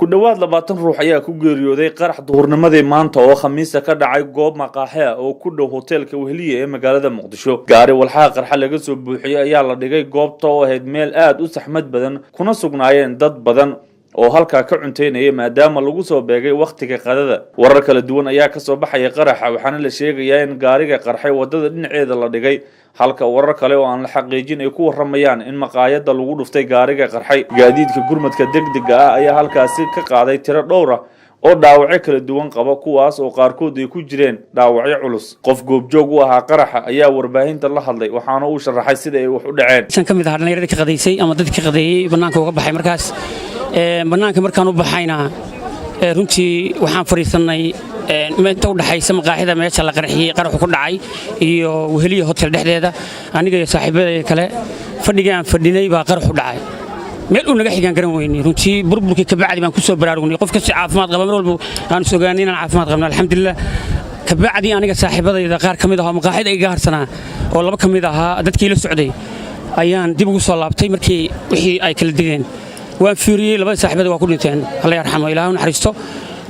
Ku dhowaad 20 ruux ayaa ku geeriyooday qarax duhurnimadii maanta oo Khamiisa ka dhacay goob maqaaxi ah oo ku dhow hoteelka Weheliye ee magaalada Muqdisho. Gaari walxaha qarxa laga soo buuxiyey ayaa la dhigay goobta oo ahayd meel aad u saxmad badan, kuna sugnaayeen dad badan oo halkaa ka cunteynaya, maadaama lagu soo beegay wakhtiga qadada. Warar kala duwan ayaa kasoo baxaya qaraxa, waxaana la sheegayaa in gaariga qarxay wadada dhinaceeda la dhigay, halka warar kale oo aan la xaqiijin ay ku waramayaan in maqaayada lagu dhuftay gaariga qarxay. Gaadiidka gurmadka degdega ah ayaa halkaasi ka qaaday tiro dhowr ah oo dhaawacyo kala duwan qaba, kuwaas oo qaarkood ay ku jireen dhaawacyo culus. Qof goobjoog u ahaa qaraxa ayaa warbaahinta la hadlay, waxaana uu sharaxay sida ay wax u dhaceen. San ka mid ahaa dhallinyaradii ka qadaysay ama dadkii ka qadeeyey, bannaanka uga baxay. Markaas bannaanka markaan u baxayna, runtii waxaan fadhiisannay inta u dhaxaysa maqaaxida meesha la qarxiyey, qaraxu ku dhacay, iyo Weheliya Hotel dhexdeeda. Aniga iyo saaxiibadayda kale fadhigii aan fadhinay baa qaraxu dhacay. Meel uu naga xigaan garan weynay. Runtii burburkii kabacdi baan ku soo baraarugnay. Qof kasta caafimaad qaba, mar walba aan is ogaanay inaan caafimaad qabno, alxamdulilah. Kabacdi aniga saaxiibadayda qaar ka mid ah oo maqaaxida iga harsanaa, oo laba ka mid ahaa dadkii la socday, ayaan dib ugu soo laabtay. Markii wixii ay kala digeen waan fiiriyey, labada saaxiibada waa ku dhinteen, Alla yarxamo, Ilaahu naxariisto.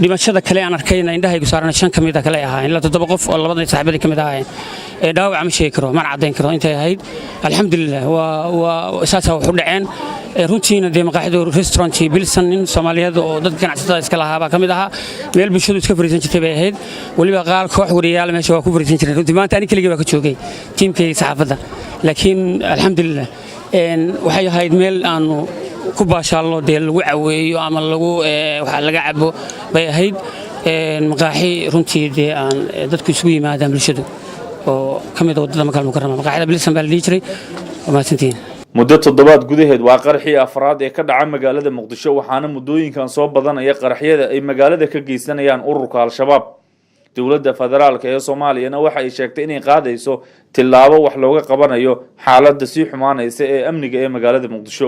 Dhimashada kale aan arkayna, indhahaygu saarana, shan ka mid a kale ahaayeen, ilaa toddoba qof oo labada saaxiibadii ka mid ahaayeen. Dhaawaca ma sheegi karo, mana caddayn karo intay ahayd. Alxamdulilah, waa saasaa wax u dhaceen. Runtiina dee maqaaxidu restaurant Bilson, nin Soomaaliyeed oo dad ganacsatada iska lahaa baa ka mid ahaa. Meel bulshadu iska fariisan jirtay bay ahayd. Weliba qaar koox wariyaal meesha waa ku fariisan jireen. Runtii maanta ani keligii baa ka joogay tiimkayga saxaafadda, laakiin alxamdulilah, waxay ahayd meel aanu ku baashaalno, dee lagu caweeyo ama lagu waxa laga cabo bay ahayd. Maqaaxi runtii dee aan dadku isugu yimaadaan, bulshadu, oo ka mid a waddada Makaal Mukarama, maqaaxida Bilson baa la dhihi jiray. Waa mahadsantihiin. Muddo toddobaad gudaheed waa qaraxii afraad ee ka dhaca magaalada Muqdisho, waxaana muddooyinkan soo badanaya qaraxyada ay magaalada ka geysanayaan ururka Al-Shabaab. Dowladda federaalka ee Soomaaliyana waxa ay sheegtay inay qaadayso tillaabo wax looga qabanayo xaaladda sii xumaanaysa ee amniga ee magaalada Muqdisho.